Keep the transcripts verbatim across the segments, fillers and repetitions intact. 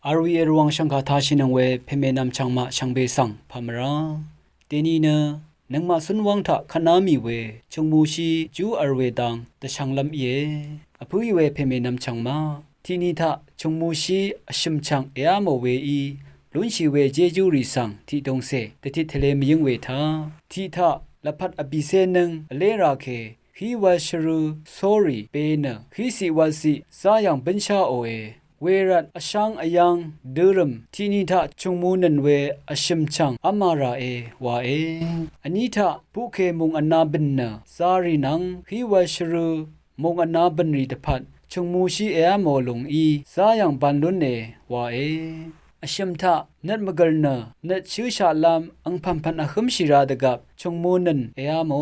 V̄l we Rvwàng shv̀ngkà tashìnøng we pèmènvm chv̀ngmaq shv̀ngbè svng pà mvrá. Dèni nø nøngmaq cúnwv́ng taq kvtná mì we chø̀ngmūshí jú v̄l we dang dvshvnglv́m íe. Vpǿì we pèmènvm chv̀ngmaq tiqni taq chø̀ngmūshí vshø̀m chv̀ng èá mò weí lúnshì we jéjúrì svng tiqdongcè dvtit tvlē mvyǿng we taq tiq taq lvpat vbìcé nǿng vlé rà kè hí wv̄l shvrø̄ sórì be nø híciq wv̄lciq záyv̀ng bǿnsháòe. Wervt vsháng vyáng dørø̀m tiqni taq chø̀ngmūnø̀n we vshø̀m chv̀ng v́mā ràe wae. Vní taq puqkè mùng vna bø̀n nø zarì nvng hí wv̄l shvrø̄ mùng vna bø̀nrì dvpvt chø̀ngmūshí èá mò lùng í záyv̀ng ban lúne wae. Vshø̀m taq nøt mvgø̀l nø nøt shǿshaqlv́m angpv̀npv̀n vhǿmshì rā dvgvp chø̀ngmūnø̀n èá mò.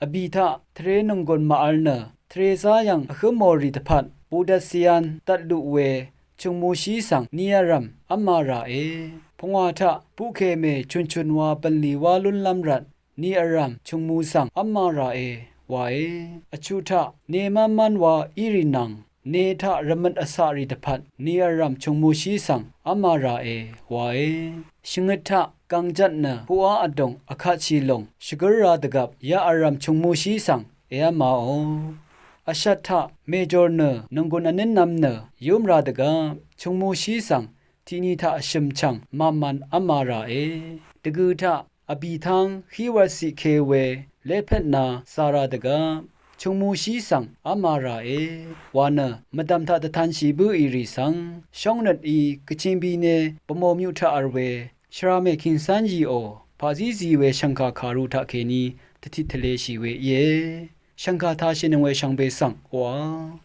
Vbì taq tvre nònggùn màvl nø tvre záyv̀ng vhǿm mòrì dvpvt budvt cyan dvtluq we chø̀ngmūshí svng ni vrv̀m v́mā ràe. Pungwà taq puqkè mè chùnchùn wa bv̀nlì wá lúnlv́m rvt ni vrv̀m chø̀ngmū svng v́mā ràe wae. Vchuq taq ne mv́nmv́n wa írì nvng ne taq rvmøt vcaqrì dvpvt ni vrv̀m chø̀ngmūshí svng v́mā ràe wae. Shvngøt taq gv̀ngjvt nø puqá vdòng vkatshì lòng shvgǿr rā dvgvp yaq vrv̀m chø̀ngmūshí svng èv́māò. Vshvt taq mèjòr nø nònggùn vnǿnv̄m nø yúm rā dvgvp chø̀ngmūshí svng tiqni taq vshø̀m chv̀ng màmàn v́mā ràe. Dvgø taq vbì táng hí wv̄lciq ke we lépètna zā rā dvgvp chø̀ngmūshí svng v́mā ràe wa nø mvdv̀m taq dvtanshì bǿì rì svng shóngnøt í Kachin bine Bvmò myuq taq v̄l we shvra mè Kìngsán yìò paqzí zi we shv̀ngkà kàru taqkèní dvtit tvlēshì we íe. Shv̀ngkà tashìnøng we shvngbe svng wa